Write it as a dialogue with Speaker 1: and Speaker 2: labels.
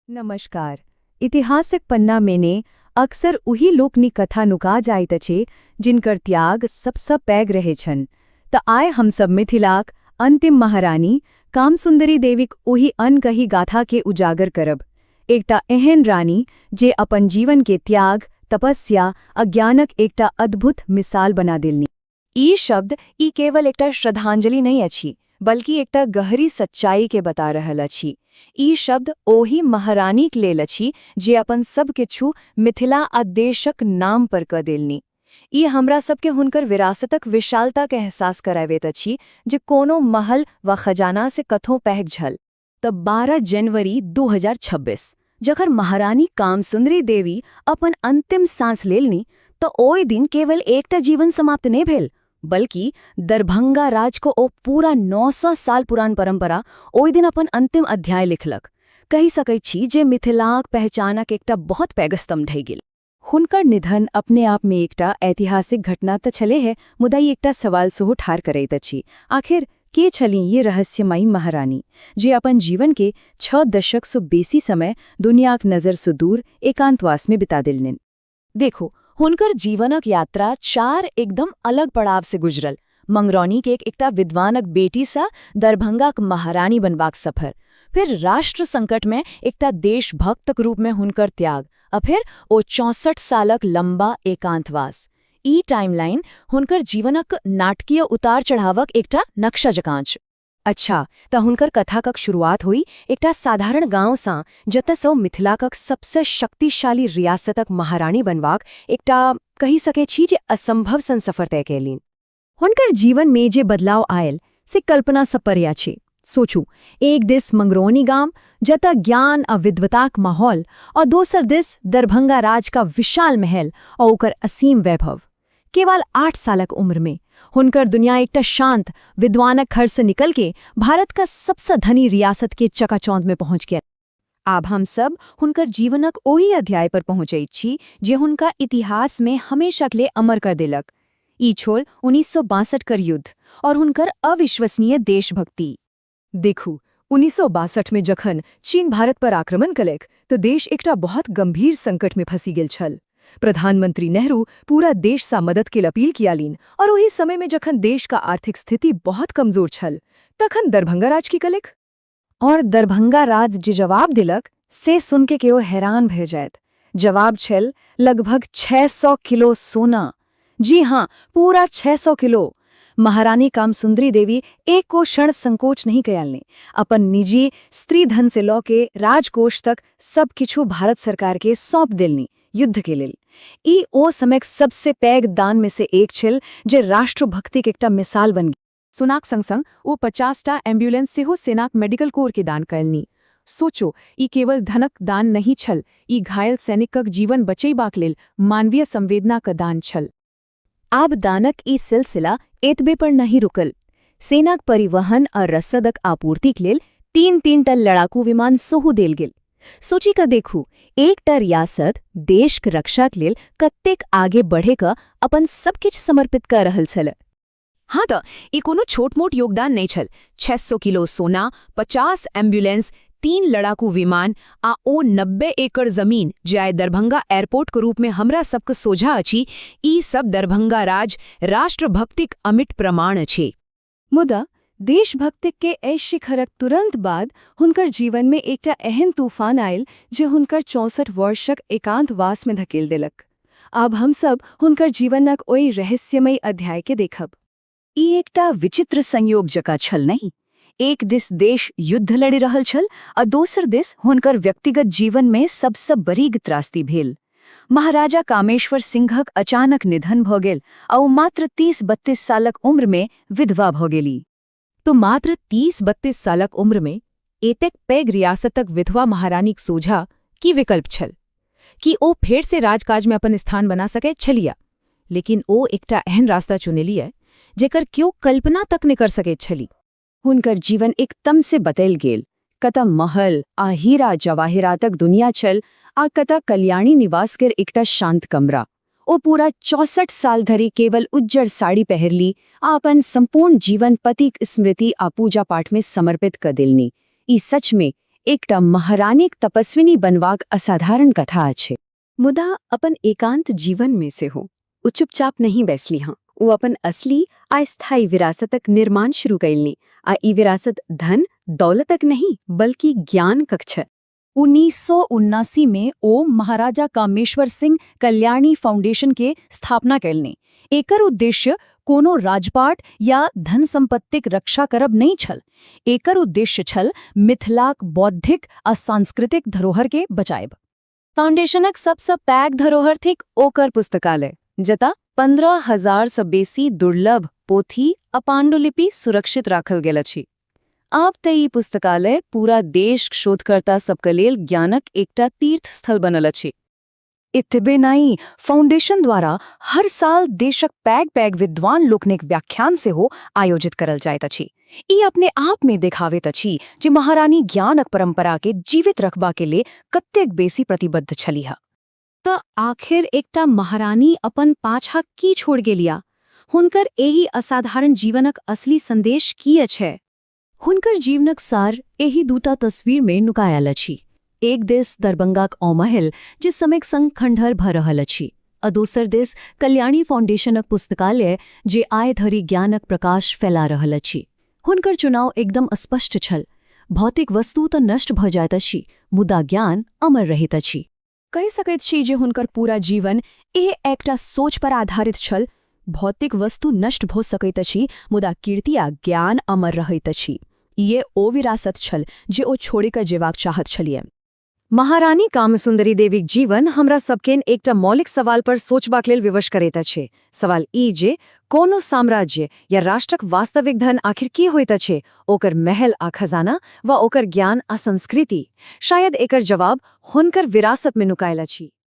Speaker 1: नमस्कार। इतिहासक पन्ना में ने अक्सर ओही लोकनिक कथा नुका जाइत अछि जिनकर त्याग सबसँ पैघ रहै छनि। तऽ आइ हमसब मिथिलाक अंतिम महारानी कामसुंदरी देवीक ओहि अनकही गाथा के उजागर करब। एकटा एहन रानी जे अपन जीवन के त्याग, तपस्या आ ज्ञानक एकटा अद्भुत मिसाल बना देलनि। ई शब्द ई केवल एकटा श्रद्धांजलि नहि अछि, बल्कि एकटा गहरी सच्चाई के बता रहल अछि। ई शब्द ओहि महारानीक लेल अछि जे अपन सब किछु मिथिला आ देशक नाम पर कऽ देलनि। ई हमरा सबके हुनकर विरासतक विशालताक एहसास कराबैत अछि जे कोनो महल वा खजाना से कथो पैघ छल। तऽ 12 जनवरी 2026 जखन महारानी कामसुंदरी देवी अपन अंतिम सांस लेलनि, तऽ ओहि दिन केवल एकटा जीवन समाप्त नहि भेल, बल्कि दरभंगा राज को ओ पूरा 900 साल पुरान परंपरा ओहि दिन अपन अंतिम अध्याय लिखलक। कहि सकैत छी जे मिथिलाक पहचानक एकटा बहुत पैघ स्तंभ ढहि गेल। हुनकर निधन अपने आप में एकटा ऐतिहासिक घटना तऽ छले है, मुदा ई एकटा सवाल सेहो ठाढ़ करैत अछि। आखिर के छली ये रहस्यमयी महारानी जे अपन जीवन के 6 दशक से बेसी समय दुनियाक नजर से दूर एकांतवास में बिता देलनि? देखो, हुनकर जीवनक यात्रा चार एकदम अलग पड़ाव से गुजरल। मंगरौनी के एकटा विद्वानक बेटी सा दरभंगाक महारानी बनबाक सफर, फिर राष्ट्र संकट में एकटा देशभक्तक रूप में हुनकर त्याग, आ फिर ओ 64 सालक लंबा एकांतवास। ई टाइमलाइन हुनकर जीवनक नाटकीय उतार चढ़ावक एकटा नक्शा जकाँ अछि। अच्छा, तऽ हुनकर कथाक शुरुआत हुई एकटा साधारण गाँव सँ, जतऽ सँ मिथिलाक सबसँ शक्तिशाली रियासतक महारानी बनबाक एकटा कहि सकै छी जे असंभव सन सफर तय कयलनि। हुनकर जीवन में जे बदलाव आयल से कल्पना सँ परे अछि। सोचू, एक दिस मंगरौनी गाम जतऽ ज्ञान आ विद्वताक माहौल और दोसर दिस दरभंगा राज का विशाल महल और ओकर असीम वैभव। केवल 8 सालक उम्र में हुनकर दुनिया एकटा शांत विद्वानक घर से निकल के भारत का सबसे धनी रियासत के चकाचौंध में पहुंच गया। आब हम सब हुनकर जीवनक ओहि अध्याय पर पहुँचैत छी जे हुनका इतिहास में हमेशा के लिए अमर कर देलक। ई छल 1962 कर युद्ध और हुनकर अविश्वसनीय देशभक्ति। देखू, 1962 में जखन चीन भारत पर आक्रमण कलक तऽ देश एकटा बहुत गंभीर संकट में फंसी गेल छल। प्रधानमंत्री नेहरू पूरा देश सा मदद के अपील कियालीन और ओही समय में जखन देश का आर्थिक स्थिति बहुत कमजोर छल, तखन दरभंगा राज की कलक और दरभंगा राज जे जवाब दिलक से सुन के केओ हैरान भए जायत। जवाब छल लगभग 600 किलो सोना। जी हाँ, पूरा 600 किलो। महारानी कामसुंदरी देवी एको क्षण संकोच नहीं कयलनि। अपन निजी स्त्री धन से लऽ के राजकोष तक सब किछु भारत सरकार के सौंप देलनि युद्ध के लेल। ई ओ समयक सबसे पैघ दान में से एक छल जे राष्ट्रभक्तिक एकटा मिसाल बन गेल।
Speaker 2: सोनाक संग संग ओ 50टा एम्बुलेंस सेहो सेनाक मेडिकल कोर के दान कयलनि। सोचो, ई केवल धनक दान नहि छल, ई घायल सैनिकक जीवन बचेबाक लेल मानवीय संवेदनाक दान छल।
Speaker 1: आब दानक ई सिलसिला एतबे पर नहीं रुकल। सेनाक परिवहन आ रसदक आपूर्तिक लेल 3-3 टा लड़ाकू विमान सेहो देल गेल। सोची कऽ देखू, एकटा रियासत देशक रक्षाक लेल कतेक आगे बढ़े कऽ अपन सब किछु समर्पित कऽ रहल छल।
Speaker 2: हाँ, तऽ ई कोनो छोट मोट योगदान नहि छल। 600 किलो सोना, 50 एम्बुलेंस, 3 लड़ाकू विमान आ ओ 90 एकड़ जमीन जे आइ दरभंगा एयरपोर्ट के रूप में हमरा सबके सोझा अछि, ई सब दरभंगा राज राष्ट्रभक्तिक अमिट प्रमाण अछि।
Speaker 1: मुदा देशभक्तिक के एहि शिखरक तुरंत बाद हुनकर जीवन में एकटा एहन तूफान आयल जे हुनकर 64 वर्षक एकांतवास में धकेल देलक। आब हम सब हुनकर जीवनक ओहि रहस्यमयी अध्याय के देखब। ई एकटा विचित्र संयोग जकाँ छल नहि? एक दिस देश युद्ध लड़ि रहल छल आ दोसर दिस हुनकर व्यक्तिगत जीवन में सबसँ बरीग त्रासदी भेल। महाराजा कामेश्वर सिंहक अचानक निधन भऽ गेल आ ओ मात्र 30-32 सालक उम्र में विधवा भऽ गेली।
Speaker 2: तो मात्र 30-32 सालक उम्र में एतेक पैघ रियासतक विधवा महारानीक सोझा की विकल्प छल? कि ओ फेर से राजकाज में अपन स्थान बना सकैत छलिया? लेकिन ओ एकटा एहन रास्ता चुनेलियै जेकर केओ कल्पना तक नहि कर सकैत छली।
Speaker 1: हुनकर जीवन एकदम से बदलि गेल। कतऽ महल आ हीरा जवाहिरातक दुनिया छल आ कतऽ कल्याणी निवास कर एकटा शांत कमरा। ओ पूरा 64 साल धरि केवल उज्जर साड़ी पहिरली आ अपन संपूर्ण जीवन पतिक स्मृति आ पूजा पाठ में समर्पित कर देलनी। ई सच में एकटा महारानीक तपस्विनी बनबाक असाधारण कथा अछि।
Speaker 3: मुदा अपन एकांत जीवन मे सेहो ओ चुपचाप नहि बैसलीह। ओ अपन असली आ स्थायी विरासतक निर्माण शुरू कयलनि आ ई विरासत धन दौलतक नहि, बल्कि ज्ञानक छल।
Speaker 1: 1979 में ओ महाराजा कामेश्वर सिंह कल्याणी फाउंडेशन के स्थापना कयलनि। एकर उद्देश्य कोनो राजपाट या धन संपत्तिक रक्षा करब नहि छल। एकर उद्देश्य छल मिथिलाक बौद्धिक आ सांस्कृतिक धरोहर के बचायब।
Speaker 3: फाउंडेशनक सबसँ पैघ धरोहर थिक ओकर पुस्तकालय, जतऽ 15,000सँ बेसी दुर्लभ पोथी आ पाण्डुलिपि सुरक्षित राखल गेल अछि। आब तऽ ई पुस्तकालय पूरा देश शोधकर्ता सबके लेल ज्ञानक एकटा तीर्थ स्थल बनल अछि।
Speaker 1: एतबे नहि, फाउंडेशन द्वारा हर साल देशक पैघ-पैघ विद्वान लोकनिक व्याख्यान सेहो आयोजित करल जाइत अछि। ई अपने आप में देखाबैत अछि जे महारानी ज्ञानक परंपरा के जीवित रखबा के लेल कतेक बेसी प्रतिबद्ध छलीह। तऽ आखिर एकटा महारानी अपन पाछा की छोड़ गेलिया? हुनकर एहि असाधारण जीवनक असली संदेश की अछि? हुनकर जीवनक सार एहि दूटा तस्वीर में नुकायल अछि। एक दिस दरभंगाक ओ महल जे समयक संग खंडहर भऽ रहल अछि आ दोसर दिस कल्याणी फाउंडेशनक पुस्तकालय जे आइ धरि ज्ञानक प्रकाश फैला रहल अछि। हुनकर चुनाव एकदम स्पष्ट छल। भौतिक वस्तु तऽ नष्ट भऽ जाइत अछि, मुदा ज्ञान अमर रहैत अछि। कहि सकैत छी जे हुनकर पूरा जीवन एहि एकटा सोच पर आधारित छल, भौतिक वस्तु नष्ट भऽ सकैत अछि, मुदा कीर्ति आ ज्ञान अमर रहैत अछि। ये ओ विरासत छल जे ओ छोड़ि कऽ जेबाक चाहत छलियै।
Speaker 2: महारानी कामसुंदरी देवीक जीवन हमरा सबके एकटा मौलिक सवाल पर सोचबाक लेल विवश करैत अछि। सवाल ई जे कोनो साम्राज्य या राष्ट्रक वास्तविक धन आखिर की होइत अछि, ओकर महल आ खजाना वा ओकर ज्ञान आ संस्कृति? शायद एकर जवाब हुनकर विरासत में नुकायल अछि।